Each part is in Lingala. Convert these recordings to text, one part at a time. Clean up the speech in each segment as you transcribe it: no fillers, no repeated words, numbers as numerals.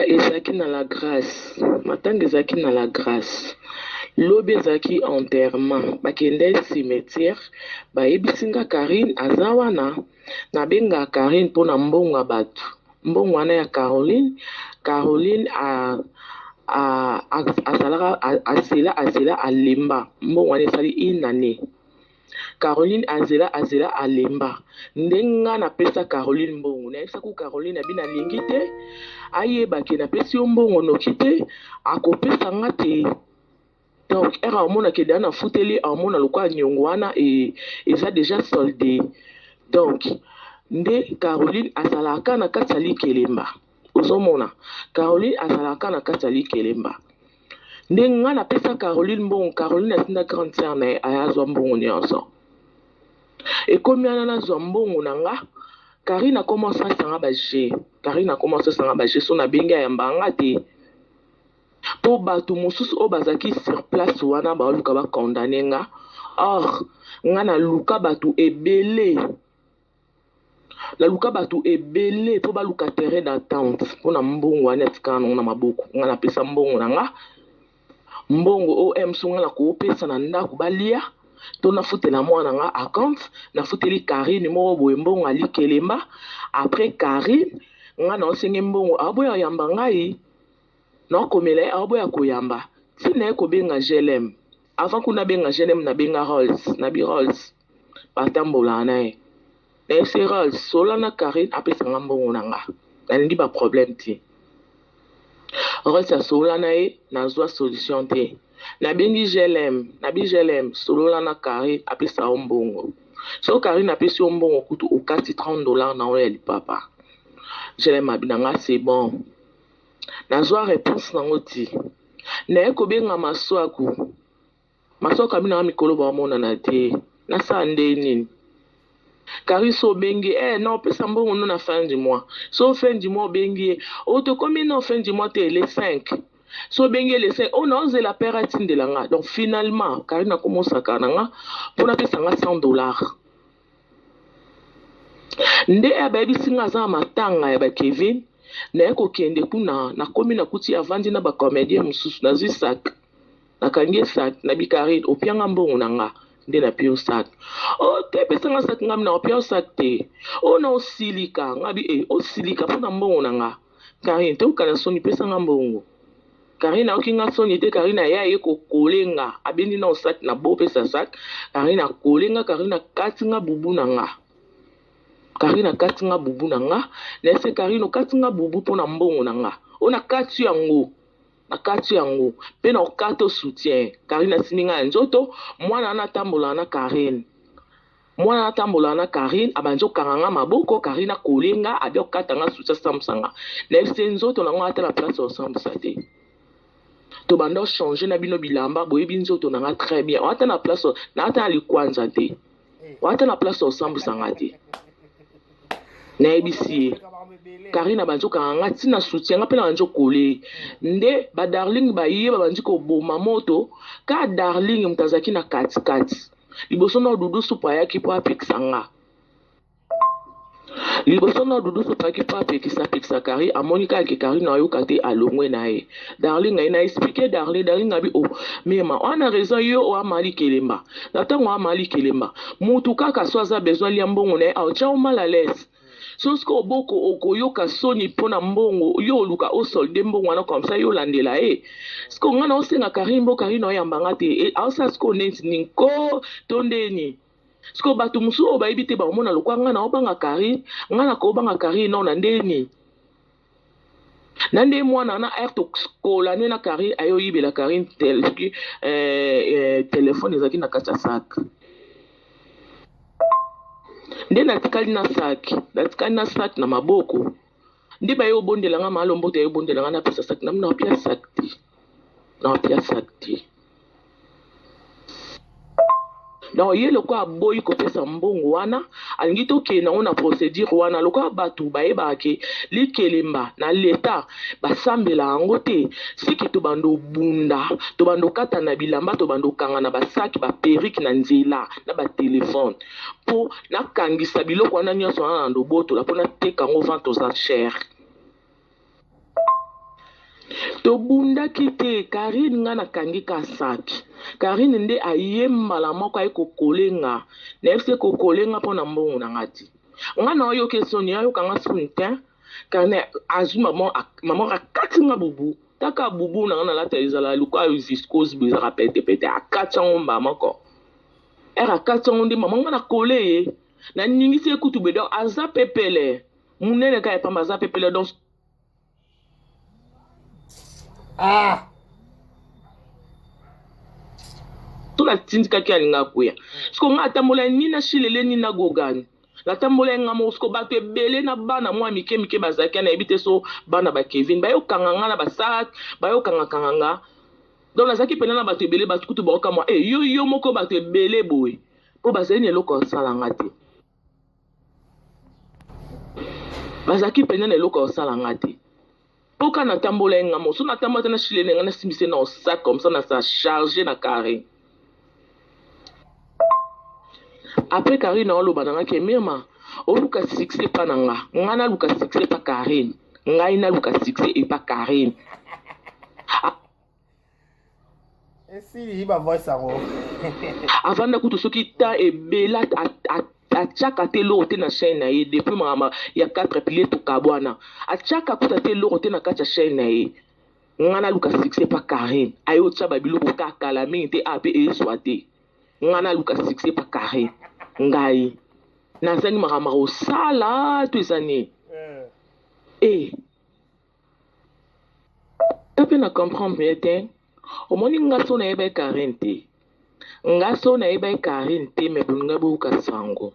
Ezalaki na la grace, matanga ezalaki na la grace. Lobi ezalaki enterrement, bakende cimetière, bayebisi nga Carine aza wana, nabengaka Carine mpona mbongo ya bato. Mbongo wana ya Caroline, Caroline azalaka azela azela alemba, mbongo wana esali une année. Caroline azela azela alemba nde nga napesa Caroline mbongo nayebisa ku Caroline abi nalingi te ayeba ke napesi yo mbongo noki te akopesa nga te donc heure aomona ke deja nafuteli aomona lokola niongo wana e, eza deja solde donc nde Caroline azalaka na kati ya likelemba ozomona Caroline azalaka na kati ya likelemba Nde nga na pesa Caroline mbongo, Caroline atinda grande sœur na ye aya azwa mbongo nionso. Ekomi wana nazwa mbongo na nga, Carine akoma osalisa nga ba jeux, Carine akoma osalisa nga ba jeux, so nabengi ayamba nga te. Po bato mosusu oyo bazalaki sur place wana baoluka ba condamner nga, or nga naluka bato ebele. Naluka batu ebele po baluka terrain d'entente pona mbongo wana etikala nango na maboko nga napesa mbongo na nga mbongo oyo msu nga nakopesa na ndako balia to nafutela mwana nga acompte nafuteli Carine moko boye mbongo ya likelemba après Carine nga naosenge mbongo aboya yamba ngai naokomela ye aboya koyamba ntina ye kobenga GLM avant kuna abenga GLM nabenga Rolls nabi Rolls batambolaka na ye nayebisi Rolls solola na Carine apesa nga mbongo na nga nalingi ba problème te Rolls asolola na ye nazwa solution te nabengi GLM nabi GLM solola na Carine apesa yo mbongo so Carine apesi yo mbongo kutu okati 30 dollars na oyo ya lipapa. GLM abi na nga c'est bon, nazwa réponse nango ti naye kobenga Maswaku. Maswaku abi nanga mikolo baomonana te, nasala nde nini? Carine so obengi eh na opesa mbongo no na fin du mois. So fin du mois obengi ye o tokomi no fin du mois te, le 5 so obengi ye le 5 oyo naozela pere atindela nga. Donc finalement Carine akomosaka na nga mpona apesa nga 100 dollars. Nde bayebisi nga aza na matanga ya bakevin. Naye kokende kuna, nakomi nakuti avandi na bacomédien mosusu. Nazwi sac, nakangi ye sac na bikarine opianga mbongo na nga nde napia yo sac. O te, epesanga sac ngami na opia yo sac te. Oyo na osilika ngabi e osilika mpona mbongo na nga. Karine te okana soni, pesanga mbongo. Karine ayoki nga soni te. Karine aya ye kokolenga, abendi na osac na bopesa sac. Karine akolenga, Karine akati nga bubu na nga. Karine akati nga bubu na nga. Nayese Karine okati nga bubu mpona mbongo na nga oyo nakati yango, nakati yango mpe na okata soutien. Karine asimbi ngai ya nzoto. Mwana wana atambolaka na Karine, mwana atambolaka na Karine, abandi okanga nga maboko. Karine akolenga, abi okata nga soutien, asambwisa nga. Nayebisi ye nzoto nango ata na place osambwisa te. Tobanda ochange na bino bilamba, boyebi nzoto na nga très bien, ata na place na ata na likwanza te, ata na place osambwisa nga te. Nayebisi ye Karine abandi okanga nga ntina soutien nga mpe na bandi okole. Nde badarling baye babandi koboma moto ka darling moto azalaki na katikati liboso na Dudu Supu ayaki mpo apekisa nga. Liboso na Dudu Supu ayaki mpo apekisa apekisa Karine, amoni kaka ke Karine ayoka te, alongwe na ye. Darling aye na expliquer darling. Darling abi o mema wana raison yo oamali kelemba na ntango amali kelemba mutu kaka so aza besoin lia mbongo na ye aotya o mal à l'aise. So soki oboko okoyoka soni mpona mbongo yo oluka osolde mbongo wana comme ça yo olandela ye. Siko nga na osenga Karine mbo Karine oyambanga te, aosala sikoyo neti nini ko to ndeni. Sikoyo bato mosusu oyo bayebi te bakomona lokwa nga na obanga Karine, nga na kobanga Karine nao na ndeni na nde mwana na aire tokola nde na Karine aye oyibela Karine soki telefone ezalaki na kati ya sac. Nde natikali na sac, natikali na sac na maboko. Nde baye obondela nga malombo te, obondela nga napesa sac na opia sac te, na opia sac te. Donc ye lokola aboyi kopesa mbongo wana, alingi tokende yango na procédure wana. Lokola bato bayebaka ke likelemba na leta basambela yango te, siki tobanda obunda, tobanda okata na bilamba, tobanda okanga na basaki, baperruque na nzela na batelefone mpo nakangisa biloko wana nyonso wana na ndobotola mpo nateka yango vente aux enchères. Tobundaki te Carine nga nakangi ka sac Carine nde aye mbala moko aye kokole nga nayebisi ye kokole nga pona mbongo na nga te nga naoyoka ye soni ayoka nga soni te Carine azwi maman maman akati nga bubu taka bubu na nga nalata ezala lokola viscose boye ezalaka pete pete akati yango mbala moko ere akati yango nde maman nga na kole ye naningisi ye kutu boye donc aza pepele munene kaka ya pamba aza pepele donc Ah! To natindikaki alinga koya siko nga atambola ni na shilele ni na gogani natambola ye nga moko siko bato ebele na bana mwa mike mike bazalaki nayebi te so bana ba Kevin bayokanga nga na basak bayokangakanga nga donc nazalaki mpena na bato ebele bato kutu baokamwa e yo yo moko bato ebele boye mpo bazali na eloko ya kosala nga te Bazalaki mpenza na eloko ya kosala nga te. Po ka natambola ye nga moko. Soki natambola te na shile na nga nasimbisa ye na sac comme ça na sa charge na carré. Après Carine aoloba na nga ke Mirma oluka succès epa na nga. Nga naluka succès epa Carine. Ngai naluka succès epa Carine. Esili ba voice yango. Avanda kutu soki temps ebele atiaka te eloko te na chaîne na ye depuis makambo ya 4 piliers tokabwana atiaka kutu ata eloko te na kati ya chaîne na ye nga naluka succès pa Carine aye otia ba biloko kaka kala mingi te a pe ezwa te nga naluka succès pa Carine ngai nazangi makambo ya kosala to eza nini eh. Nga pe na comprendre ye te omoni nga so nayebaki Carine te nga so nayebaki Carine te mais bolinga boyoka sango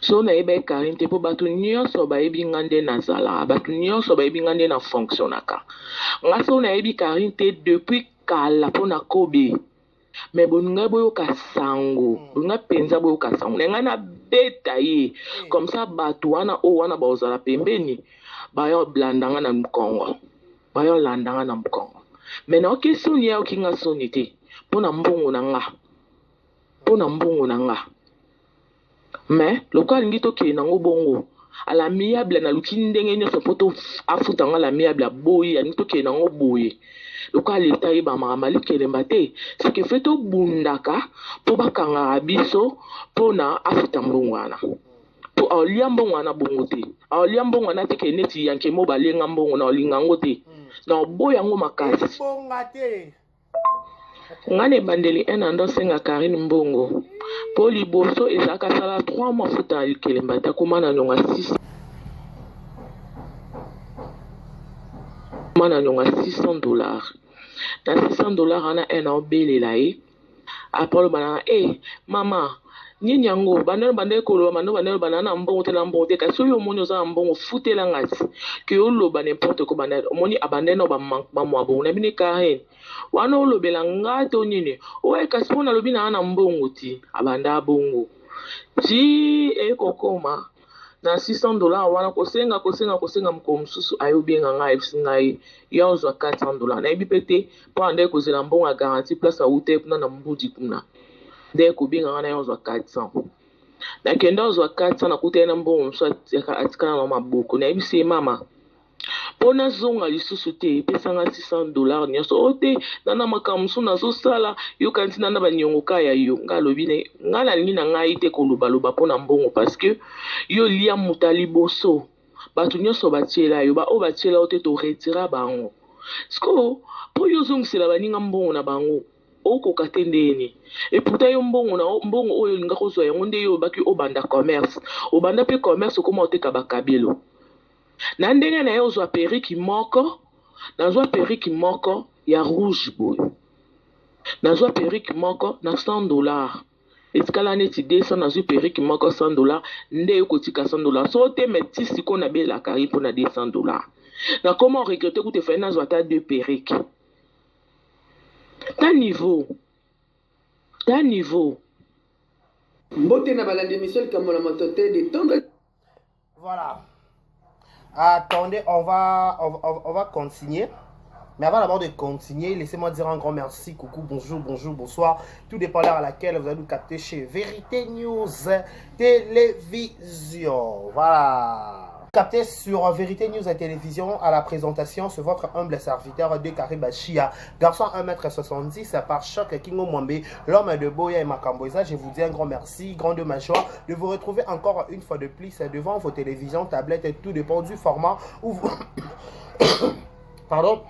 so nayebaki Carine te po batu nionso bayebi nga nde nazalaka batu nionso bayebi nga nde na fonctionaka nga so nayebi Carine te depuis kala pona kobe Mais bolingai boyoka sango bolingai penza boyoka sango na ngai nabeta ye comme ça bato wana oyo wana bakozala pembeni bayo blanda nga na mokongo bayo landa nga na mokongo mais nayoki soni ye ayoki nga soni te mpo na mbongo na nga mpo na mbongo na nga Mais lokola alingi tokende nango bongo à l'amiable naluki ndenge nionso po to afuta ngo à l'amiable aboyi alingi tokende nango boye lokola l'etat ayeba makambo ya likelemba te ce que fait tobundaka po bakangaka biso pona afuta mbongo wana po aolia mbongo wana bongo te aolia mbongo wana te ke neti yanke mo balenga mbongo na olinga yango te na oboya yango makasi. Ebonga te. Nga na ebandeli un ando asenga Carine mbongo po liboso ezalaka asala 3 mois afuta na likelemba te akoma na niongo ya 600 akoma na niongo ya 600 dollars na 600 dollars wana un aobelela ye Après aloba na nga eh mama nini yango banda obandaki koloba banda obandaki koloba na na mbongo te na mbongo te kasi oyo omoni oza na mbongo futela nga ti ke oloba n'importe quoi banda omoni abandaki na ba manquement mwa bongo na bini Carine wana olobela nga to nini oye kasi mpo nalobi na nga na mbongo ti abanda bongo ti ekokoma Na 600 dollars wana kosenga kosenga kosenga mokolo mosusu aye obenga ngai ayebisi ngai ya ozwa 400 dollars nayebi pe te po andaki kozela mbongo ya garantie place awutaki kuna na mbudi kuna nde aye kobenga ngai naye ozwa 400 nakenda ozwa 400 nakutaki na mbongo mosusu atikala na maboko nayebisi ye mama Po nazonga lisusu te pesa nga 600 dollars nionso oh te na na makambo mosusu nazosala yo okanisi na na ba niongo ka ya yo nga alobi ne nga nalingi na ngai te koloba loba po na mbongo parce que yo olia moto ya liboso bato nionso batiela yo ba oyo batiela yo te to retira bango sikoyo po yo ozongisela baninga mbongo na bango okoka te ndenge nini et pourtant yo mbongo na mbongo oyo olingaki ozwa yango nde yo olobaki obanda commerce obanda pe commerce okoma oteka ba kabelo Na ndenge naye ozwa perruque moko nazwa perruque moko ya rouge boye nazwa perruque moko na 100 dollars etikala neti 200 nazwi perruque moko 100 dollars nde ekotika 100 dollars so te mais ti sikoyo nabelaka ye mpo na 200 dollars nakoma regrete kutu efali nazwa ata deux perruque ta niveau ta niveau. Mbote na balandi emission likambo na moto te de tendre. Voilà. Attendez, on va, on, on va continuer. Mais avant d'abord de continuer, laissez-moi dire un grand merci, coucou, bonjour, bonjour, bonsoir. Tout dépend l'heure à laquelle vous allez nous capter chez Vérité News Télévision. Voilà. Capté sur Vérité News à télévision à la présentation, c'est votre humble serviteur de Karibachia, garçon 1m70 par choc Kingo Mwambe, l'homme de Boya et Makamboeza. Je vous dis un grand merci, grande ma joie de vous retrouver encore une fois de plus devant vos télévisions, tablettes, tout dépend du format où vous... Pardon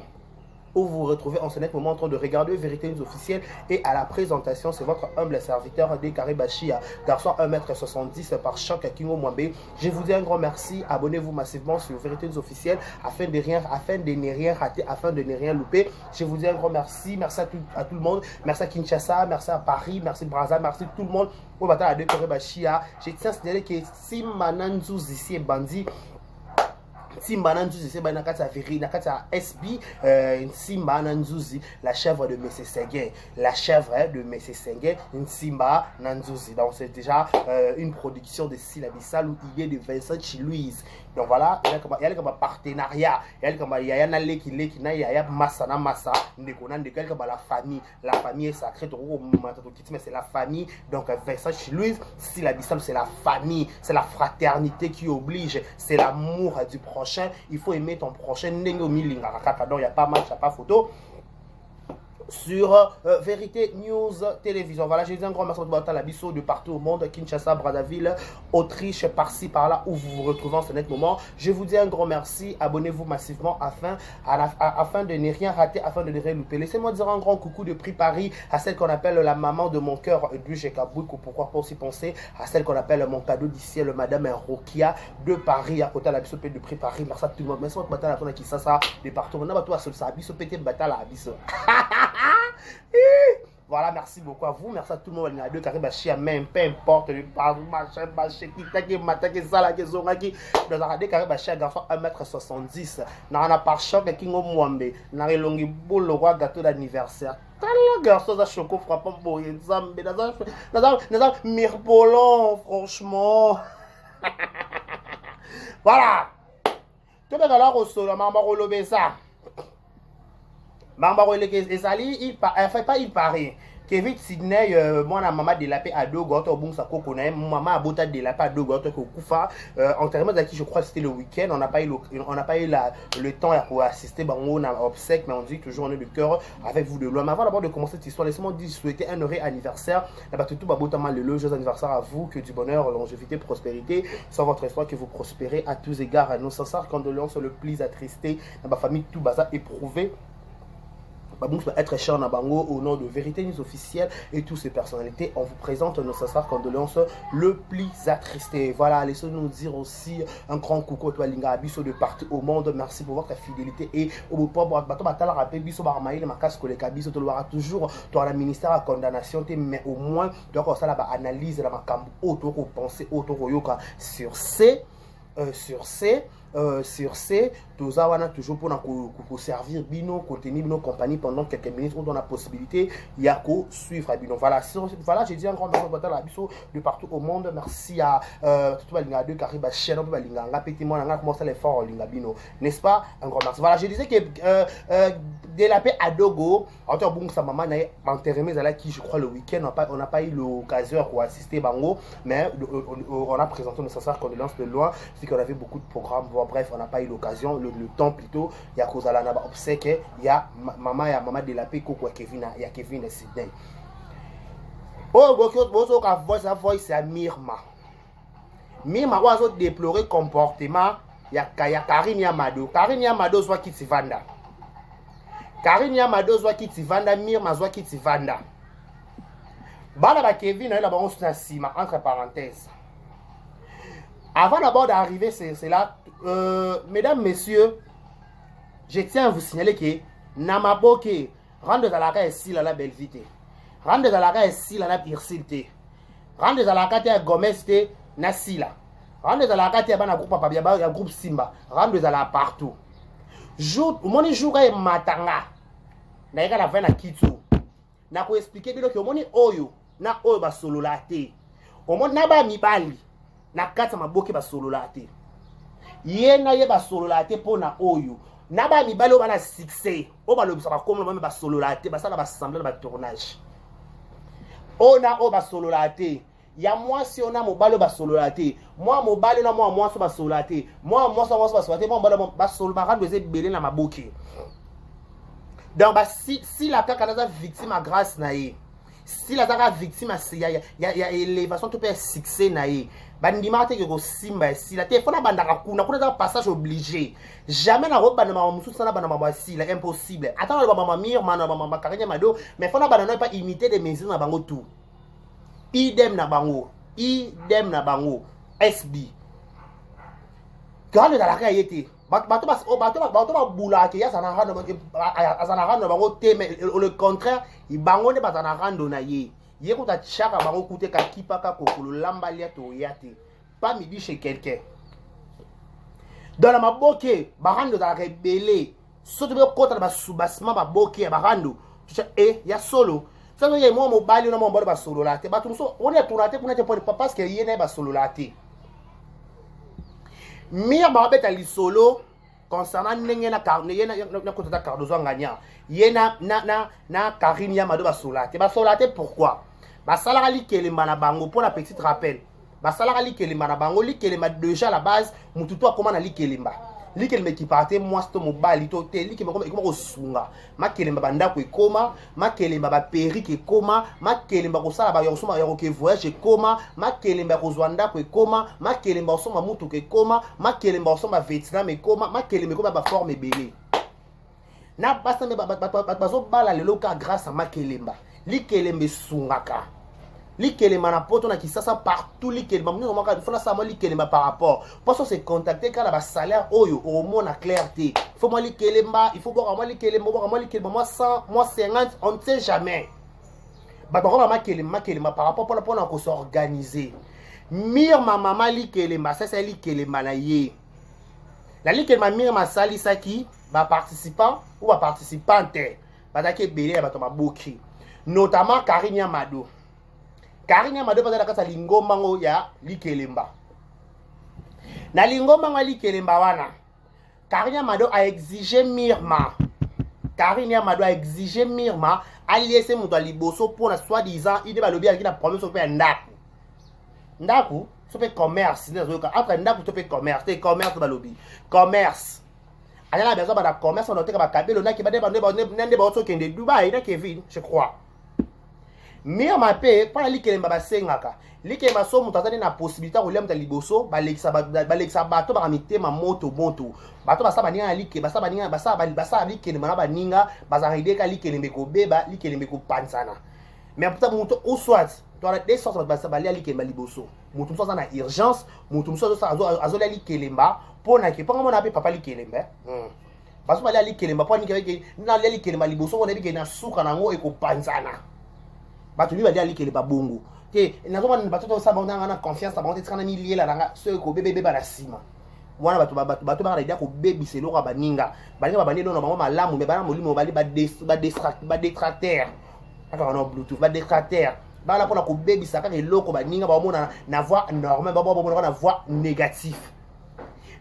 où vous vous retrouvez en ce net moment en train de regarder Vérité News officielle et à la présentation, c'est votre humble serviteur de Karibachia, garçon 1m70 par choc Kingo Mwambe. Je vous dis un grand merci, abonnez-vous massivement sur Vérité News officielle afin de rien, afin de ne rien rater, afin de ne rien louper. Je vous dis un grand merci, merci à tout le monde, merci à Kinshasa, merci à Paris, merci Brazza, merci tout le monde. Au bataille de Karibachia, je tiens à signaler que Simba Nzouzi ici est bandit. Nsimba na Nzuzi se na kati ya veri na kati ya SB Nsimba na Nzuzi, la chèvre de Messie Seguin, la chèvre hein, de Messie Seguin, Nsimba na Nzuzi. Donc c'est déjà une production de Sila Bisalu, idée de Vincent Chiluise. Donc voilà, il y a comme un partenariat, il y a comme il y a na leki leki na ya massa na massa, ndeko na ndeko, il y a comme la famille est sacrée, mais c'est la famille. Donc Vincent Chiluise, Sila Bisalu, c'est la famille, c'est la fraternité qui oblige, c'est l'amour du prochain. Il faut aimer ton prochain. Donc il n'y a pas match, il n'y a pas photo. Sur Vérité News Télévision. Voilà, j'ai dit un grand merci à la biso de partout au monde, Kinshasa, Brazzaville, Autriche, par-ci, par-là, où vous vous retrouvez en ce net moment. Je vous dis un grand merci. Abonnez-vous massivement afin de ne rien rater, afin de ne rien louper. Laissez-moi dire un grand coucou de prix Paris à celle qu'on appelle la maman de mon cœur, du Kabouk, ou pourquoi pas aussi penser à celle qu'on appelle mon cadeau du ciel, Madame Rokia de Paris, à côté de la biso de prix Paris. Merci à tout le monde. Merci à tout le monde qui ça, de partout. On a tout à biso pété batala biso. Voilà, merci beaucoup à vous. Merci à tout le monde. Il y a deux carrés bachia, même peu importe le machin, machin, qui taki, mataki, zala, qui zongaki. Dans un deux carrés bachia, garçon 1m70. N'a par choc Kingo Mwambe. N'a elongi bolo roi gâteau d'anniversaire. Tala garçon za choco frappant boye nzambe. Naza naza naza mirbolon franchement. Voilà. Tobengala kosolola makambo kolobesa. Makambo koleka ezali, enfin pas il paraît. Kevin Sydney, mwana mama de la paix adogo auto obungisa koko na ye, mama abota de la paix adogo auto kokufa. Enterrement ezalaki, je crois c'était le week-end, on n'a pas eu le temps ya koassister bango na obsèque, mais on dit toujours on est de cœur avec vous de loin. Mais avant d'abord de commencer cette histoire, laissez-moi dire souhaiter un heureux anniversaire na bato tout babotama lelo. Joyeux anniversaire à vous, que du bonheur, longévité, prospérité soit votre espoir, que vous prospérez à tous égards. Nos sincères condoléances le plus attristé na ba famille tout baza éprouvé. Babou va être cher na bango au nom de Vérité News officielle et toutes ces personnalités. On vous présente nos sincères condoléances le plus attristé. Voilà, laissez-nous dire aussi un grand coucou à toi Linga Biso de partout au monde. Merci pour votre fidélité et au bout bato batala rappel biso ba maïle makas koleka biso to loira toujours toi la ministère à condamnation mais au moins donc ça la ba analyse la makambo auto ko penser auto ko yoka sur C sur C sur C toza wana toujours mpona koservir bino, kotenir bino compagnie pendant quelques minutes on donne la possibilité ya kosuivre bino. Voilà, voilà, j'ai dit un grand merci à biso de partout au monde. Merci à tout balinga deux carré ba chaîne mpe balinga nga pete mwana nga commence l'effort olinga bino, n'est-ce pas? Un grand merci. Voilà, je disais que de la paix adogo auteur bungisa mama na ye, enterrement ezalaki, je crois, le week-end. On n'a pas eu l'occasion ya koassister bango, mais on a présenté nos sincères condoléances de loin, c'est qu'on avait beaucoup de programmes. Bon, bref, on n'a pas eu l'occasion, le temps plutôt, ya kozala na baobsèque ya mama ya mama de la paix, koko ya Kevin, ya Kevin Sydney. Oyo bozoka voice ya voice ya Mirma, Mirma oyo azodéplorer comportement ya Karine ya Mado. Karine ya Mado ozwaki tivanda, Karine ya Mado ozwaki tivanda, Mirma azwaki tivanda, bana bakevin nayela bango na nsima. Entre parenthèses, avant d'abord d'arriver, c'est là, mesdames, messieurs, je tiens à vous signaler que na maboke rando ezalaka esila na Bellevue te, rando ezalaka esila na Ursile te, rando ezalaka te ya Gomez te na Sila, rando ezalaka te ya bana groupe papa ya groupe Simba, rando ezalaka partout. Jour omoni jour ematanga nayeka na vai na kiti nakoexpliquer bino ke omoni oyo na oyo basolola te, omoni na bamibali na kati ya maboke basolola te, ye na ye basolola te. Mpo na oyo na bamibali oyo bana succès oyo balobisa bakomona bame basolola te, basala bassemble na batournage oyo na oyo basolola te. Ya mwasi oyo na mobali oyo basolola te, mwa mobali oyo na mwa mwasi oyo basolola te, mwa mwasi na mwasi basolola te, mwa mobali basolola, barando eza ebele na maboke. Donc basila kaka naza victime ya grâce na ye. Sila azaka victime ya élévation to mpe ya succès na ye. Bandimaka te ke kosimba ya Sila te. Fo nabandaka kuna, kuna eza passage obligé. Jamais nakobanda makambo mosusu sana banda makambo ya Sila, impossible. Ata naloba mama Mirma na mama Karine Mado, mais fo nabanda no epa unité de mesure na bango tout, idem na bango, idem na bango. SB grande ezalaka ye te. Bato babulaka ke ye aza na rando na bango te, mais le contraire, bango nde baza na rando na ye. Ye kuta tiaka bango kute kakipaka kokolo lamba lia toya te, pas midi chez quelqu'un. Dans la maboke, barando ezalaka ebele. Soki tobekota na basubasima baboke ya barando e ya solo, soki ye mwa mobali na mwa mobali basolola te, bato mosusu wana atuna te kuna te, parce que ye na ye basolola te. Mire babeta lisolo concernant ndenge na ye na kotata Cardozo Angania, ye na Karine ya Mado basolola te. Basolola te pourquoi? Basalaka likelemba na bango. Mpona petit rappel, basalaka likelemba na bango. Likelemba déjà la base, mutu to akóma na likelemba. Likelemba ekipaka te mwasi to mobali to te. Likelemba ekoma kosunga makelemba, bandako ekoma makelemba, baperike ekoma makelemba, kosala ya kosomba, ya koke voyage ekoma makelemba, ya kozwa ndako ekoma makelemba, kosomba mutuka ekoma makelemba, kosomba Vietnam ekoma makelemba, ekoma baforme ebele. Na basi bato bazobala lelo ka grâce à makelemba. Likelemba esungaka, likelemba na Poto, na Kisasa, partout. Likelemba nyonso moko fo nasala mwa likelemba par rapport mpo se contacter kaka na basalaire oyo okomona clair te. Faut mwa likelemba, il faut bwaka mwa likelemba, obwaka mwa likelemba, mwa 100, mwa 50, on ne sait jamais. Bato bakoma makelemba, makelemba par rapport mpona kos'organiser. Mirma mama likelemba asalisa likelemba na ye. Na likelemba Mirma asalisaki, baparticipant ou baparticipante bazalaki ebele ya bato maboki, notamment Karine ya Mado. Karine ya Mado mpe aza na kati ya lingomba ngo ya likelemba. Na lingomba ngo ya likelemba wana, Karine ya Mado aexige Mirma, Karine ya Mado aexige Mirma aliese moto ya liboso mpona soi-disant ide balobi alaki na problème so mpe ya ndako, ndako so mpe commerce. Nde nazoyoka entre ndako to mpe commerce te, commerce, balobi commerce. Aza na besoin bana commerce, bana oteka bakabelo naki nde baotokende Dubai na Kevin, je crois. Mirma mpe mpona likelemba basengaka likelemba so moto aza nde na possibilité ya kolia moto ya liboso. Balekisa bato baka mitema moto moto, bato basala baninga na like, basala baninga, basala likelemba na baninga, bazalaka idée ka likelemba ekobeba, likelemba ekopanzana. Mais pourtant moto ou soit toala deux sortes, bato balia likelemba liboso. Moto mosusu aza na urgence, moto mosusu azolia likelemba mpo na ke mponga mona mpe papa likelemba. Baso balia likelemba mpo aniki nalia likelemba liboso mpo nayebi ke na suka nango ekopanzana. Bato mingi balia likelemba bongo te. Nazomona bato tosala bango nanga na confiance na bango te. Tika na miliela nanga, soki ekobebebeba na nsima wana, bato bato baka na idée kobebisa eloko ya baninga. Baninga babandi eloko na bango malamu, me bana molimo bali badétracteur kaka wana Bluetooth, badétracteur bana mpona kobebisa kaka eloko baninga baomona na voie normale, babomona na voie négatif.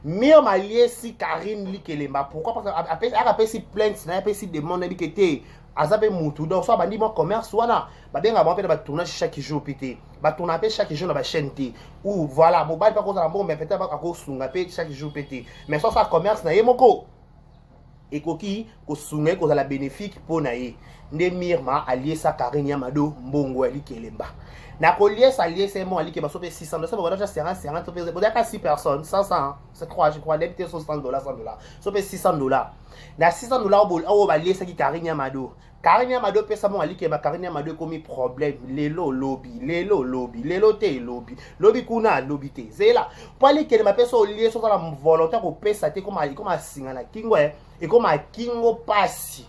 Mirma aliesi Karine likelemba pourquoi? Parce que aka apesi plainte na ye, apesi demande, nayebi ke te aza mpe mutu. Donc so abandi mwa commerce wana, babengaka bango mpe na batournage chaque jour mpe te, batourna mpe chaque jour na bachaîne te ou voilà, mobali mpe akozala mbongo, mais peut-être akosunga mpe chaque jour mpe te. Mais so asala commerce na ye moko, ekoki kosunga ye, kozala bénéfique mpo na ye. Nde Mirma aliesa Karine ya Mado mbongo ya likelemba. Na koliesa, aliesa ye mbongo ya likelemba so mpe 600, so bokodacha 50 50, so mpe bozalaka 6 personnes, 500, c'est 3, je crois, nayebi te, so 100 dollars, 100 dollars, so mpe 600 dollars. Na 600 dollars oyo baliesaki Karine ya Mado, Karine ya Mado opesa mbongo ya likelemba Karine ya Mado, ekomi problème. Lelo lobi, lelo lobi, lelo te, lobi lobi kuna, lobi te, zela mpo alikelemba mpe so olie, so ozala volontaire kopesa te, ekoma singa na kingo, ekoma kingo pasi.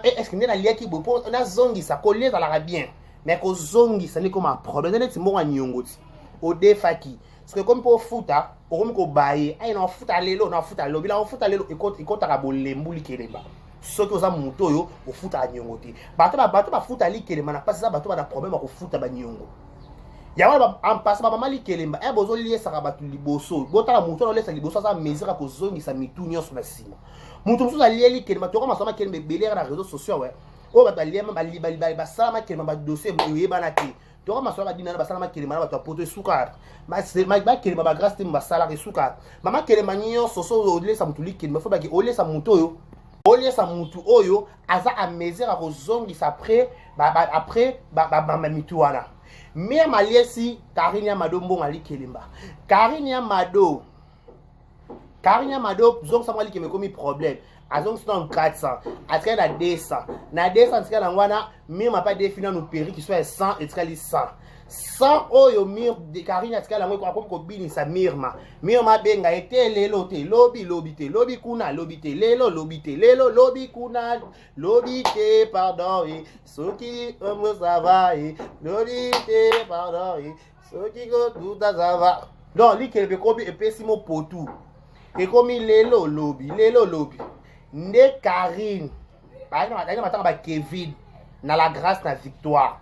Est ce que nde naliaki boye mpo nazongisa? Kolia ezalaka bien, mais kozongisa nde ekoma problème. Neti mbongo ya niongo ti odefaki, soki ekomi mpo ofuta, okomi kobaye ai na ofuta lelo, na ofuta lobi, na ofuta lelo, ekotaka bolembu likelemba. Soki oza motu oyo ofutaka niongo te, bato bafuta likelemba na mpasi eza bato bana problème ya kofuta baniongo. Yango ampasi bamama likelemba e bozoliesaka bato liboso. Botala motu wana oliesa liboso, aza mesure ya kozongisa mitu nyonso na nsima. Motu mosusu alie likelemba, toka masolo makelemba ebele na réseau sociaux. We Oyo bato baliama basala makelema badossier eyebana te. Toka masolo badina na basala makelema na bato ya poto esuka. Makelema ba grâce te basalaka esuka. Ba makelema nyonso so olesa motu likelema fo baki olesa motu oyo olesa motu oyo aza à mesure ya kozongisa après après bamitu wana. Mire maliesi Karine ya Mado mbongo alikelemba. Karine ya Mado Karine ya Mado zongisa mwa likemba ekomi problème. Azongisi nanu 400 atikali na 200 na 200 atikali yango wana. Mire mapa defi nanu perruque so ya 100 etikali 100 100 oyo Mire Karine atikali yango akomi kobinisa Mirma. Mirma abenga ye te lelo te lobi lobi te lobi kuna lobi te lelo lobi te lelo lobi kuna lobi te pardon e soki ça va e lobi te pardon e soki kotuta ça va. Donc likele ekomi epesi mopotu ekomi lelo lobi lelo lobi nde Karine bayaki matanga ba Kevin na la grâce na victoire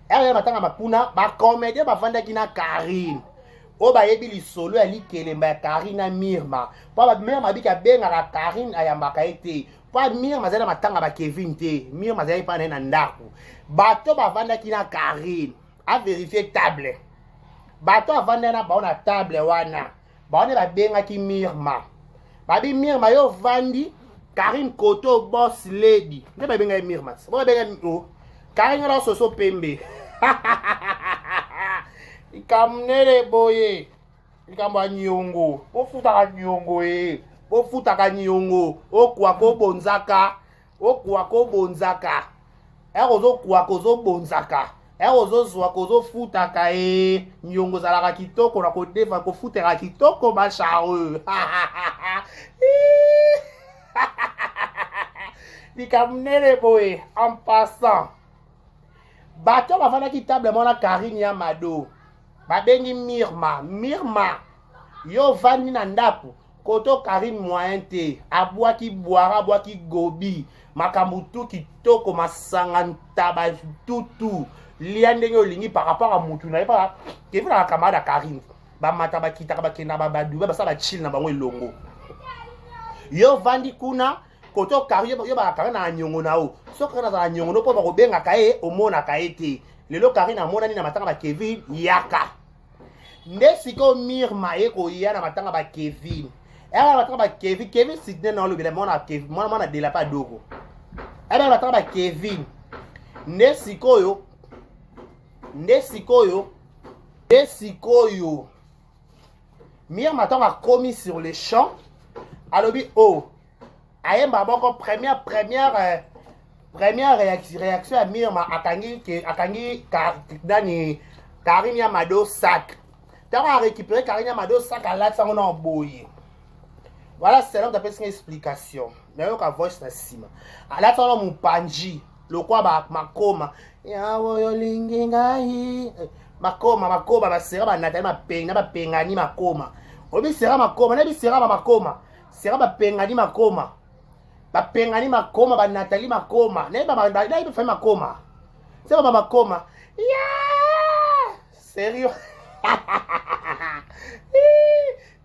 ere matanga makuna bacomédien bavandaki na Karine oyo bayebi lisolo ya likelemba ya Karine na Mirma mpo Mirma abiki abengaka Karine ayambaka ye te mpo Mirma azali na matanga ba Kevin te. Mirma azali mpa na ye na ndako. Bato bavandaki na Karine averifie table, bato avandaki na bao na table wana bao nde babengaki Mirma babi Mirma yo ovandi Karine koto boss lady nde babengaki Mirma bo babengaki o Karine wana soso pembe likambo nele boye likambo ya niongo bofutaka niongo e bofutaka niongo okwaka obonzaka okwaka obonzaka ere ozokwaka ozobonzaka ere ozozwaka ozofutaka e niongo ezalaka kitoko na kodefa kofutaka kitoko machare likambo nele boye. En passant, bato bafandaki table mwana Karine ya Mado babengi Mirma. Mirma yo ovandi na ndako koto Karine moyen te abwaki bwara abwaki gobi makambo tu kitoko masanga ntaba tutu lia ndenge olingi par rapport a mutu na ye paka Kevin aka camarade ya Karine bamata bakitaka bakenda badubai basala bachile na bango elongo. Yo ovandi kuna koto Karine yo baka Karine na nyongo na yo so Karine azala nyongo no mpo bakobengaka ye omonaka ye te. Lelo Karine amonani na matanga ba Kevin yaka nde sikoyo Mirma ye koya na matanga ba Kevin aya matanga ba Kevin Kevin Sidney na olobela mwana Kevin mwana mwana de la pa dogo aya matanga ba Kevin nde sikoyo nde sikoyo nde sikoyo Mirma ntango akomi sur le champ alobi o oh, ayemba moko première première première réaction ya Mirma akangi ke akangi ka, nani Karine ya Mado sac ntango arécupéré Karine ya Mado sac alati yango na boye. Voilà, c'est là apesi nga explication nayoka voice na nsima alati yango na mopanji lokwa ba makoma yawo olingi ngai makoma makoma basera banatali mapenga bapengani makoma oyebi sera makoma nayebi sera ba makoma sera bapengani makoma bapengani makoma banatali makoma nayebi fai makoma se ba makoma ya sérieux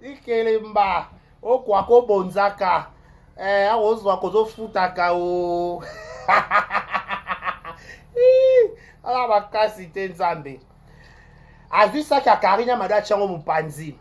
likelemba okwaka obonzaka akozwaka ozofutaka o ala makasi te. Nzambe azwi saki ya Karine ya Mado atiango mopanzi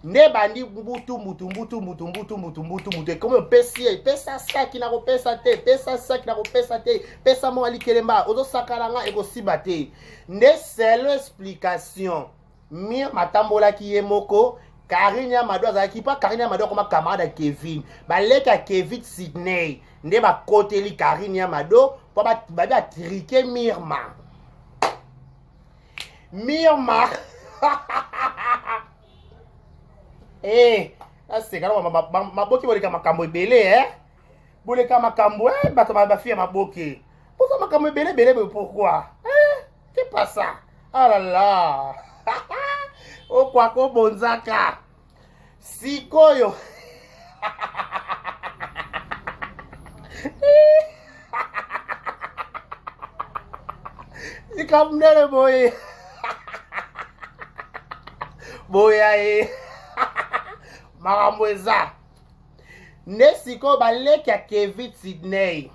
nde bandi mbutu mbutu mbutu mbutu mbutu mbutu mbutu mbutu ekomi opesi ye pesa saki na kopesa te pesa saki na kopesa te pesa mwa likelemba ozosakana nga ekosimba te. Nde selo explication Mirma atambolaki ye moko Karine ya Mado azalaki mpo Karine ya Mado akoma camarade ya Kevin baleki ya Kevin Sidney nde bakoteli Karine ya Mado mpo babi atrike Mirma. Mirma eh aseka na maboki boleka makambo ebele eh boleka makambo eh bato bafi ya maboke boza makambo ebele ebele boye pourquoi eh c'est pas ça ah là là okwaka obonzaka sikoyo likambo ndele boye boya ye makambo eza nde sikoyo baleki ya Kevin Sidney.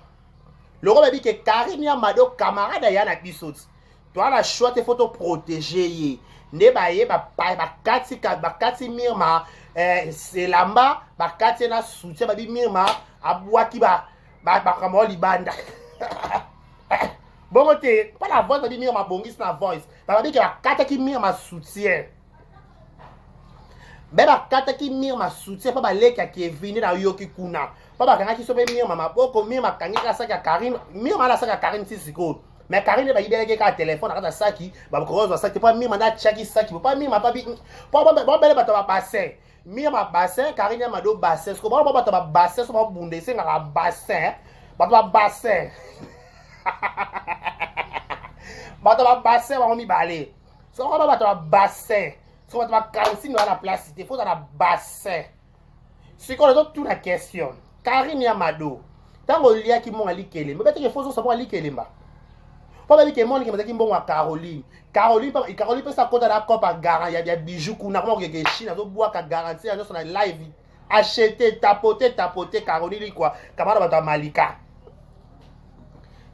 Loko babi ke Karine ya Mado camarade ya na biso ti. Toi na choix te faut to protéger ye. Nde baye ba bakati bakati Mirma eh, selamba bakati na soutien babi Mirma abwaki ba makambo ba libanda. Bongo te, pas la voice babi Mirma bongisi na voice. Babi ke bakataki Mirma soutien. Be bakataki Mirma soutien mpo baleki ya Kevin nde nayoki kuna mpo bakangaki so mpe Mirma maboko. Mirma akangi kaka saki ya Karine. Mirma ala saki ya Karine ti sikoyo, mais Karine bayibelaki kaka telefone na kati ya saki. Bakokozwa saki te mpo Mirma nde atiaki saki, mpo Mirma mpo babele bato ya babassin. Mirma bassin, Karine ya Mado bassin. Siko bango bato ya babassin, so babunda esengaka bassin. Bato ya bassin, bato ya babassin bango mibale. Soko ba bato ya bassin, soko bato bakanisi wana na place te, faut na bassin. Sikoyo nazotuna question, Karine ya Mado, ntango oliaki mbongo ya likelemba, obetaki fo ozosa mbongo ya likelemba, mpo bayebi ke monike bazalaki mbongo ya Caroline. Caroline, Caroline mpe sakota na cope ya garan ya bijou kuna, koma kokeke Chine, azobwaka garantie ya nyonso na live, acheter, tapote, tapote. Caroline likwa kamara bato ya Malika,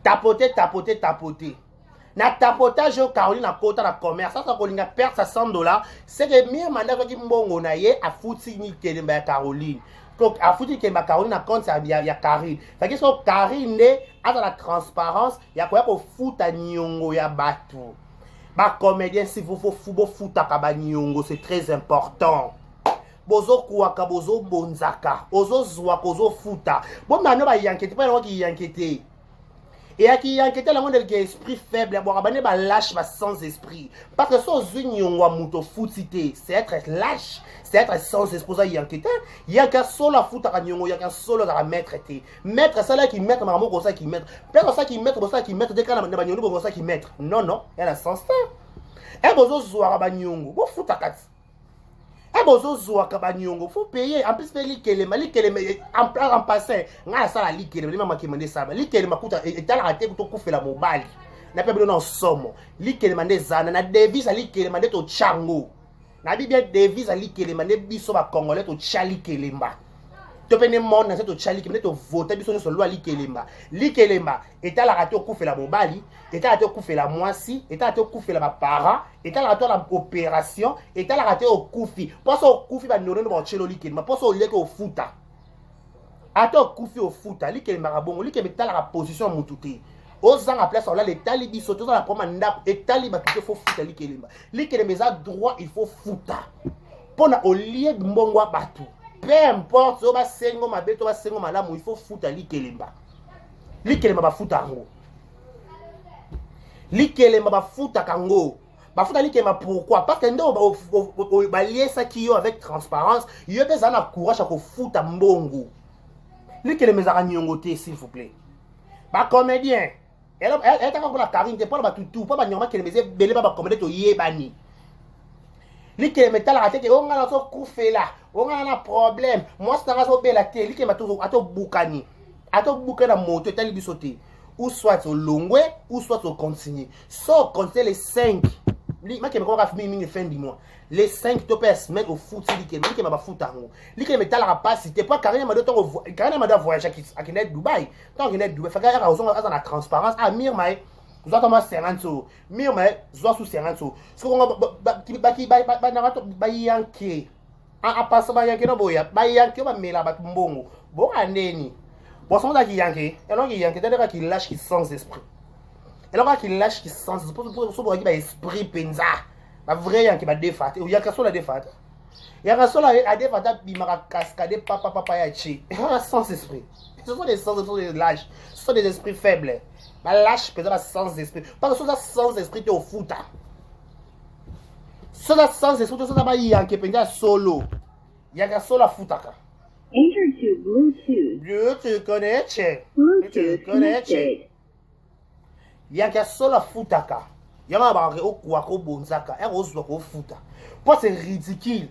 tapote, tapote, tapote. Na tapotage oyo Caroline akota na commerce, asa kolinga perte sa 100 $, c'est que Mirma nde azwaki mbongo na ye, afuti likelemba ya Caroline. Donc afuti likelemba ya Caroline na compte ya Karine. Faki so Karine nde aza na transparence ya koya kofuta niongo ya bato. Bacomédien, si vous faut bofutaka baniongo, c'est très important. Bozokwaka, bozobonzaka, ozozwaka, ozofuta. Bomano bayanke te, mpo yango kiyanke te, eyaki yanke te. Yango ndeleke esprit faible abwaka bane, balâche, ba sans esprit, parce que so ozwi niongo ya moto, ofuti te, c'est être lâche, c'est être sans esprit. Oza yanke te. Yanke solo afutaka niongo. Yanke solo azalaka maître te. Maître asalaki maître makambo moko, osalaki maître mpe osalaki maître, bosalaki maître te kaka na baniongo, bongo osalaki maître. Non, non, ya na sens te. E bozozwaka baniongo, bofutaka ti. E bozozwaka baniongo, faut payer. En plus mpe likelema, likelema en passant, ngai asala likelema lima makema nde esala likelema kuta etalaka te tokufela mobali na mpe bino na somo. Likelema nde ezana na devise ya likelema nde totyango nayebi bien. Devise ya likelemba nde biso bacongolais totya likelemba, to mpe nde monde na se totya likelemba, nde tovote biso nyonso lwa likelemba. Likelemba etalaka te okufela mobali, etalaka te okufela mwasi, etalaka te okufela baparent, etalaka te na opération, etalaka te okufi. Mposo okufi, bandono baotyelo likelemba. Mposo olieki, ofuta. Ata okufi, ofuta. Likelembaka bongo. Likelemba etalaka position ya mutu te. Ozanga place olala, etali biso te. Oza na problème ya ndako, etali bato te. Faut futa likelemba. Likelemba eza droit, il faut futa mpona olie mbongo ya bato. Peu importe oyo basengo mabe to basengo malamu, il faut futa likelemba. Likelemba bafuta yango. Likelemba bafutaka yango, bafuta likelemba. Pourquoi? Parce que nde baliesaki yo avec transparence, yo mpe ezala na courage ya kofuta mbongo. Likelemba ezalaka niongo te, s'il vous plaît, bacomédien. Etaka mpona Karine te, mpona bato tu, mpo banyama kelema eza ebele. Ba bacomédien toyebani. Likelema etalaka te ke o ngai nazokufela, o ngai na problème, mwasi nanga azobela te. Likelema ata obukani, ata obukani na moto, etali biso te. Ou soit olongwe, ou soit ocontinue. So ocontinue, les 5 makembe komaka mingimingi fin du mois, les 5 to mpe ya semaine, ofuti likelema. Likelema bafuta yango. Likelema etalaka mpasi te, po Karine Mado, ntango Karine Mado avoyage, akende Dubai, ntango akende Dubai, faka yaka ozonga, aza na transparence. Ah, Mirma ye zwa tama 50 oyo, Mirma ye zwa su 50 oyo. Soki bayanke apasa, bayanke no boya, bayanke oyo bamela bato mbongo boka ndeni bosango ozalaki yanke. Elongi yanke te, ndekaki lâche ki sans esprit, eloko ki lâche ki sans esprit. So bokaki baesprit mpenza, bavrai yanke badefa te. Yaka solo adefa te, yaka solo adefa te, abimaka cascade papa papa ya che sans esprit. Ce sont des sans esprit, des lâches, ce sont des esprits faibles, balâche mpenza, ba sans esprit. Parce que soza sans esprit te, ofuta. Soza sans esprit te, soza bayanke mpenza ya solo, yaka solo afutaka. Enter to Bluetooth. Bluetooth connection. Bluetooth connected. Yaka solo afutaka. Yango na bakake okwaka, obonzaka ere ozwaka, ofuta, mpo c'est ridicule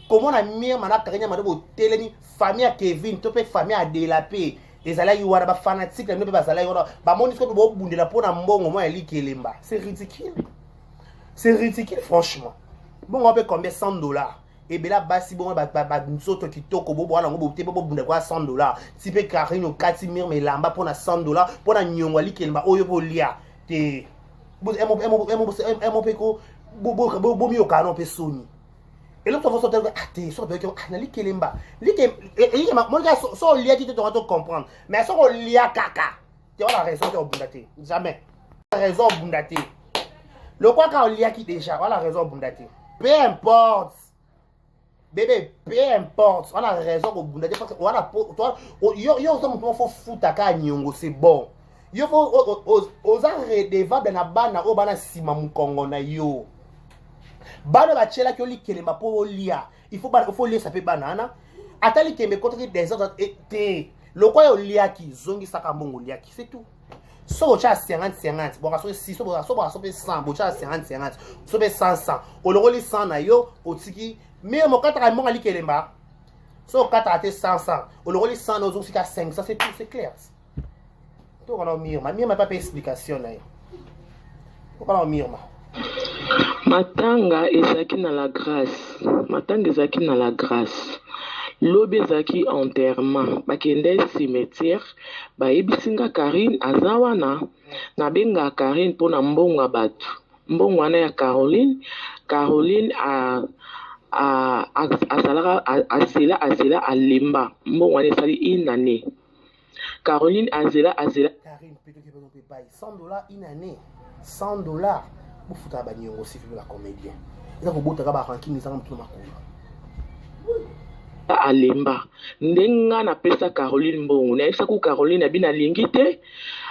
komona Mirma na Karine Mado botelemi. Famille ya Kevin to mpe famille ya Adela mpe ezalaki wana, bafanatike na bino mpe bazalaki wana, bamoni soki bobundela mpo na mbongo mwa ya likelemba. C'est ridicule, c'est ridicule franchement. Bongo mpe combien? 100 $. Ebela basi bongo banzoto kitoko bobwana yango bote mpo bobunda kwa 100 $. Ti mpe Karine okati Mirma elamba mpo na 100 $, mpo na niongo ya likelemba oyo bolia te. Emo mpe ko bomiyokana no mpe soni. Eloko fo sote te soki toyoki na likelemba monika, so oliaki te, tonga to comprendre. Mais soki olia kaka te, wana raison te, obunda te, jamais raison obunda te. Lokwaka oliaki déjà, wana raison obunda te. Peu importe, bébé, peu importe, wana raison kobunda te, parce que wana yo oza motu moko, faut futa kaka niongo, c'est bon. Yo faut oza redevable na bana oyo bana nsima mokongo na yo. Bana batielaki yo likelemba mpo olia, il faut oliesa mpe bana wana. Ata likemba ekotaki désordre te, lokwa yo oliaki, zongisaka mbongo oliaki, c'est tout. So otya 50 50, boka soki 6, so boka so mpe 100, botya 50 50, so mpe 100 100, olongoli 100 na yo, otiki mire mokataka mbongo likelemba. So okataka te 100 100, olongoli 100 na ozongisika 500, c'est tout, c'est clair. Tokana Mirma, Mirma mpe explication na ye. Tokana Mirma. Matanga ezalaki na La Grâce, matanga ezalaki na La Grâce. Lobi ezalaki enterrement, bakende cimetière, bayebisi nga Karine aza wana. Nabengaka Karine mpona mbongo ya bato, mbongo wana ya Caroline. Caroline azalaka azela, azela, alemba. Mbongo wana esali une année. Caroline azela, azela. Karine mpe toki mpe bai 100 $ une année, 100 $. Bofutaka baniongo sifi mpe bacomédien eza kobotaka barankine ezanga motu na makolo. Alemba ndenge nga napesa Caroline mbongo. Nayebisaki Caroline abi nalingi te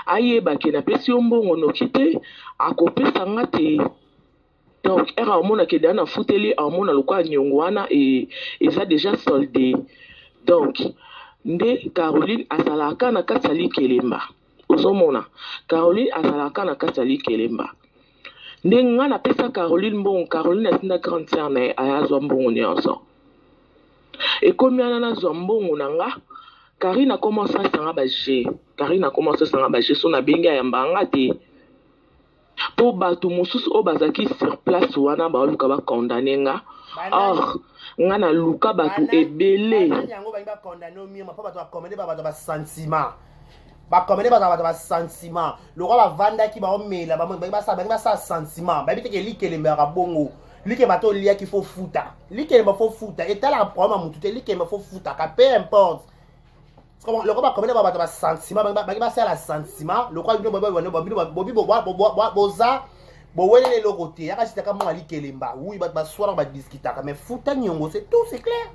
ayebake napesi yo mbongo, noki te akopesa nga te. Donc ere aomonaka deya nafuteli, aomona lokola niongo wana eza déjà solde. Donc nde Caroline azalaka na kati ya likelemba. Ozomona, Caroline azalaka na kati ya likelemba. Nde nga napesa Caroline mbongo, Caroline atinda grande sœur na ye, ayazwa mbongo nyonso. Ekomi wana nazwa mbongo na nga, Karine akoma osalisanga baje, Karine akoma osalisanga baje. So nabengi, ayamba nga te, mpo bato mosusu oyo bazalaki sur place wana baoluka bacondamner nga. Or nga naluka bato ebele. Yango balingi bacondamner Mirma mpo bato bacondamner bato basentiment, bacondamner bato, bato basentiment lokola bavandaki baomela, balingi basala sentiment. Bayebi teke likelemba yaka bongo. Likemba to oliaki, faut futa likelemba, faut futa. Etalaka problème ya motu te, likelemba faut futaka, peu importe. Lokola bacondamner ba bato basentiment, bangi basala sentiment lokola bino bobi boza boweleli eloko te. Yaka sitaka monga likelemba, oui, bato baswanaka, badiscutaka, mais futa niongo, c'est tout, c'est clair.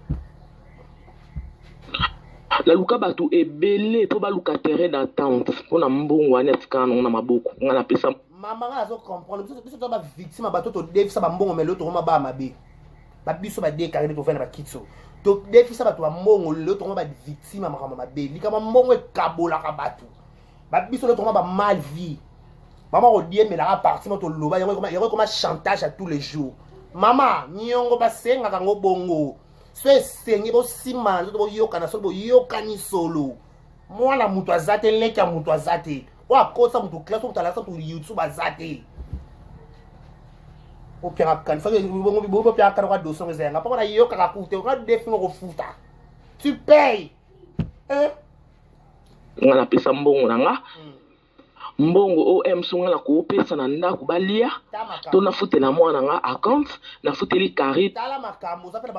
Naluka bato ebele mpo baluka terrain d'entente mpona mbongo wana etikala nango na maboko. Nga napesa. Mama, nga nazo comprendre. Biso toza bavictime, bato todefisa bambongo, mais lelo tokoma baa mabe. Babiso badekare nde tovanda bakitso, todefisa bato bambongo, lelo tokoma bavictime ya makambo mabe. Likambo mbongo ekabolaka bato. Babiso lelo tokoma bamal vie. Mama, kodiemelaka parti mo toloba yango ekoma chantage à tous les jours. Mama, niongo basengaka yango bongo. So esengi bosimana nzoto, boyokana. Soki boyokani solo, mwana moto aza te, leki ya moto aza te, oyo akotisa moto classe, moto alakisa moto YouTube aza te. Opiaka kana kwa dossier eza yanga mpo nayokaka ku te. Nga definga kofuta, tu payes, eh? Nga napesa mbongo na nga, mbongo oyo mosu nga na koopesa na ndako balia to nafutela mwana nga acompte, nafuteli Karine. Tala makambo, oza mpe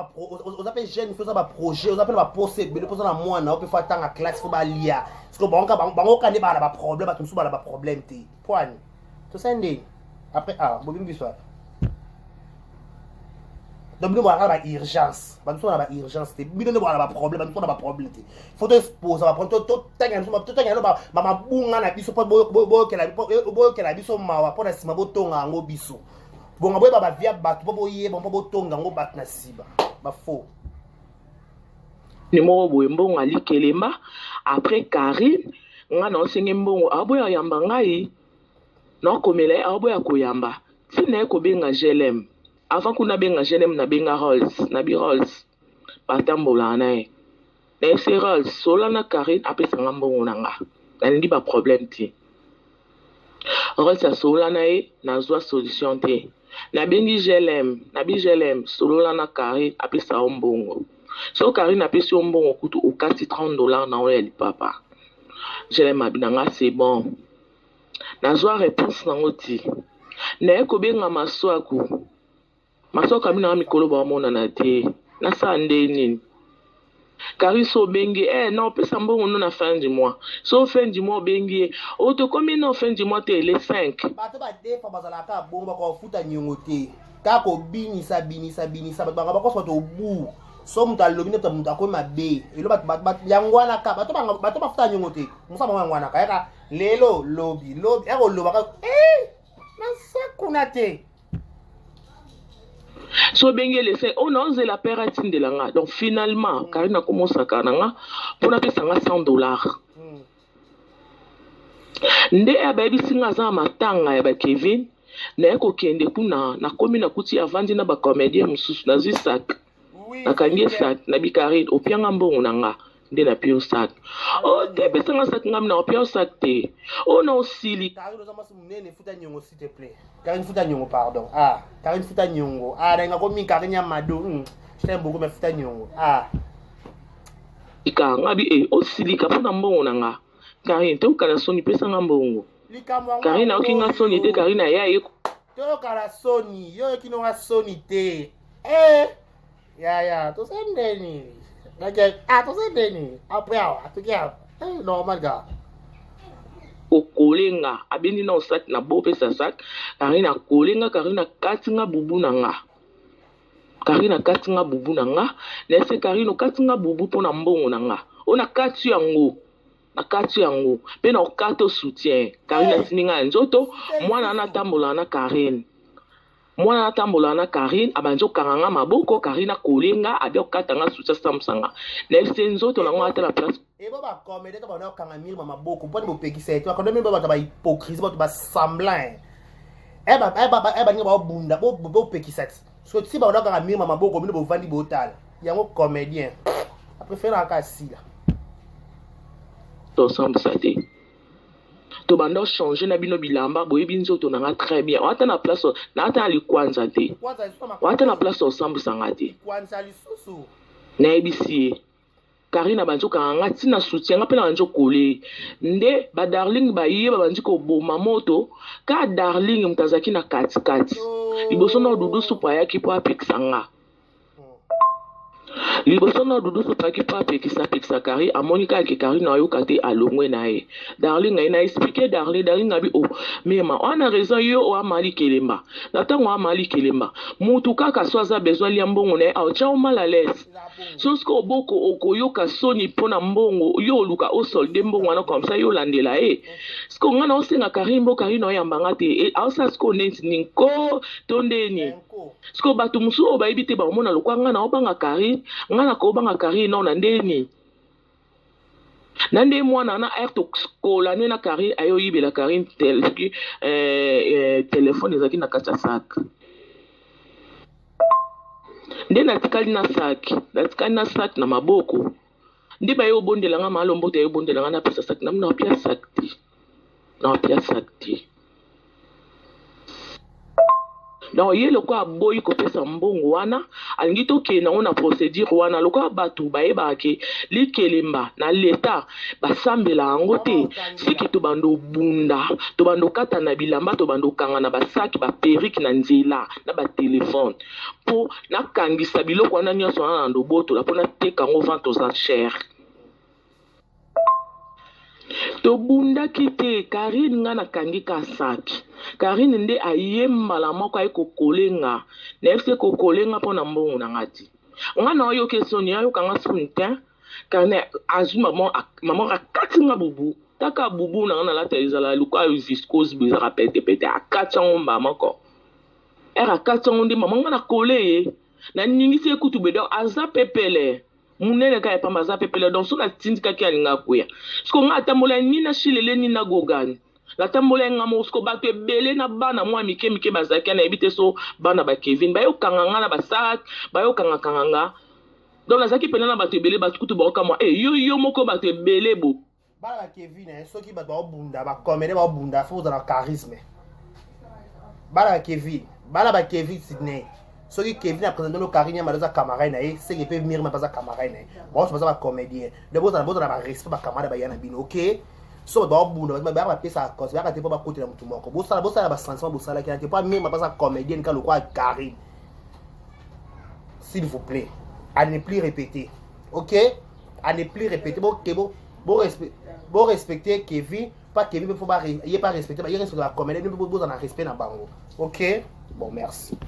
oza mpe jeune, faut oza baprojet, oza mpe na bapose ebele, mpo oza na mwana o mpe faut atanga classe, faut balia. Parce bango ka nde baa na baproblème, bato mosusu baa na baproblème te. Poani tosali ndeni après? Ah, bobimi biso wapi? Donc bino bwaka na baurgence, bato mosusu na baurgence te. Bino nde bwaka na baproblème, bato mosusu na baproblème te. Faut toexpose baproblème, totangela no bamabunga na biso mpo boyokela biso mawa, mpo na nsima botonga yango biso. Bonga boyeba bavia bato mpo boyeba mpo botonga yango bato na nsima bafaux. Ni moko boye, mbongo alikelemba. Après Karine, nga na osenge mbongo, aboya yamba ngai. Naokomela ye, aoboya koyamba. Ntina ye kobenga GLM. Avant kuna abenga GLM, nabenga Rolls, nabi Rolls batambolaka na ye. Nayebisi Rolls: sola na Karine, apesanga mbongo na nga, nalingi baproblème te. Rolls asola na ye, nazwa solution te. Nabengi GLM, nabi GLM, solola na Carine apesa yo mbongo. So Carine apesi yo mbongo kutu okati 30 $ na oyo ya lipapa. GLM abi na nga c'est bon. Nazwa réponse nango ti. Naye kobenga Maswaku. Maswaku abi na nga mikolo baomonana te. Nasala nde nini? Carine so obengi eh na opesa mbongo no na fin du mois. So fin du mois obengi ye, o tokomi no fin du mois te, le 5. Bato badefa bazalaka bongo, bakofuta niongo te, kaka kobinisa binisa binisa bato, baka bakosa bato obu. So moto alobi nde moto akomi mabe elo bato yango wana ka bato bato bafuta niongo te, mosala bango yango wana ka yaka lelo lobi lobi ya kolobaka eh, naza kuna te. So obengi le 5, oyo naozela pere atindela nga. Donc finalement Karine akomosaka na nga mpona apesa nga 100 $. Nde ya bayebisi nga aza na matanga ya bakevin. Naye kokende kuna, nakomi, nakuti avandi na bacomédien mosusu. Nazwi sac, nakangi ye sac, nabi: "Karine, opianga mbongo na nga nde napia yo sac." "O te, epesanga sac." Ngami na opia yo sac te, oyo na osili. Karine, oza mwasi monene, futa niongo s'il te plaît. Karine, futa niongo, pardon. Ah, Karine, futa niongo. Ah, nalinga komi Karine ya Mado. Je t'aime beaucoup, mais futa niongo. Ah. Ka ngabi e osilika mpona mbongo na nga. Karine, tokana soni, pesanga mbongo. Likambo yango. Karine ayoki nga soni te. Karine aya ye. Toyokala soni, yo oyoki nonga soni te. Eh, ya tosali ndeni? Ah, tosali ndeni après awa atoki awa. Eh, normal ga. Kokolenga abendi na osak na bopesa sac. Karine akolenga, Karine akati nga bubu na nga. Karine akati nga bubu na nga. Nayese: "Karine, okati nga bubu mpo na mbongo na nga oyo nakati yango, nakati yango mpe na okata soutien." Karine atindi nga ya nzoto. Mwana wana atambolaka na Karine, mwana atambolaka na Karine, abandi okanga nga maboko. Karine akolenga, abi okata nga soutien, asambwisa nga. Nayebisi nzoto nango ata na place. Ebo bacomédien to bana okanga mirma maboko mponi bopekisa ye te. Bacomédien mpe bato bahypocrisie, bato basemblant, baninga baobunda, bopekisa ti so ti bana okanga mirma maboko, bino bovandi botala yango. Comédien apréféré kaka asila. Tosambwisa te, tobanda ochange na bino bilamba. Boyebi nzoto na nga très bien. Oata na place naata na likwanza te, oata na place osambwisa nga te. Kwanza lisusu. Nayebisi ye. Karine abandi okanga nga ntina soutien, nga mpe na bandi okole nde badarling baye, babandi koboma moto. Ka Darling moto azalaki na katikati liboso na Dudu Supu ayaki mpo apekisa nga. Liboso na Dudu Supu ayaki mpo apekisa, apekisa Kari, amoni kaka ke Karine ayoka te, alongwe na ye. Darling aye na expliquer Darling. Darling abi: "O mema wana raison yo oamali kelemba na ntango amali kelemba mutu kaka so aza besoin lia mbongo na ye, aotya o mal à l'aise. So soki oboko okoyoka soni mpo na mbongo yo oluka osolde mbongo wana comme ça yo olandela ye." Siko ngai na osenga Karine mbo Karine oyambanga te, aosala sikoyo neti ninko to ndeni. Sikoyo bato mosusu oyo bayebi te bakomona lokwa ngai na obanga Karine, ngai nakobanga Karine nao na ndeni na nde mwana wana aire tokola nde na Karine aye oyibela Karine soki telefone ezalaki na kati ya sac. Nde natikali na sac, natikali na sac na maboko. Nde baye obondela nga malombo te, obondela nga napesa sac na napia sac te, napia sac te. Donc ye lokola aboyi kopesa mbongo wana, alingi tokende yango na procédure wana. Lokola bato bayebaka ke likelemba na leta basambela yango te, siki tobanda obunda, tobanda okata na bilamba, tobanda okanga na basaki, baperruque na nzela na batelefone, mpo nakangisa biloko wana nyonso wana na ndobotola mpo nateka yango vente aux enchères. Tobundaki te. Karine, nga nakangi ka saki. Karine nde aye mbala moko, aye kokolenga. Nayebisi kokolenga mpo na mbongo na nga ti nga na oyoki soni, ayokanga soni te. Karine azwi mama, akati nga bubu. Taka bubu na nga nalata ezala lokola viscose boye, ezalaka petepete. Akati yango mbala moko. Ere akati yango nde mama nga nakole ye, naningisi ye kutu boye. Donc aza pepele munene kaka ya pamba, aza pepele. Donc so natindikaki, alinga koya. Siko nga atambola ni na Shilele ni na Gogani, natambola ye nga moko. Siko bato ebele na bana mwa mike mike bazalaki, nayebi te so bana bakevin bayokanga nga na basak, bayokangakanga nga. Donc nazalaki mpena na bato ebele, bato kutu baokamwa e yo yo moko, bato ebele bo. Bana ba Kevin, eh, soki bato baobunda, bacomédien baobunda, fo ozala charisme. Bana ba Kevin. Bana ba Kevin Sydney, soki Kevin apresente no Karine Yamada aza camarade na ye, seke mpe Mirma mpe aza camarade na ye. Bango baza bacomédien, donc bozala barespect bacamarade baya na bino, ok? So bato baobunda, bayaka bapesaka conseil, bayaka te mpo bakotela motu moko. Bosala basentiment bosalaki na te mpo Mirma mpe aza comédienne ka lokola Karine. S'il vous plaît, à ne plus répéter, ok? À ne plus répéter. Boke borespecte Kevin, pas Kevin mpe fo ye pas respecte, ye respecte bacomédien, bino mpe bozala na respect na bango, ok? Bon, merci.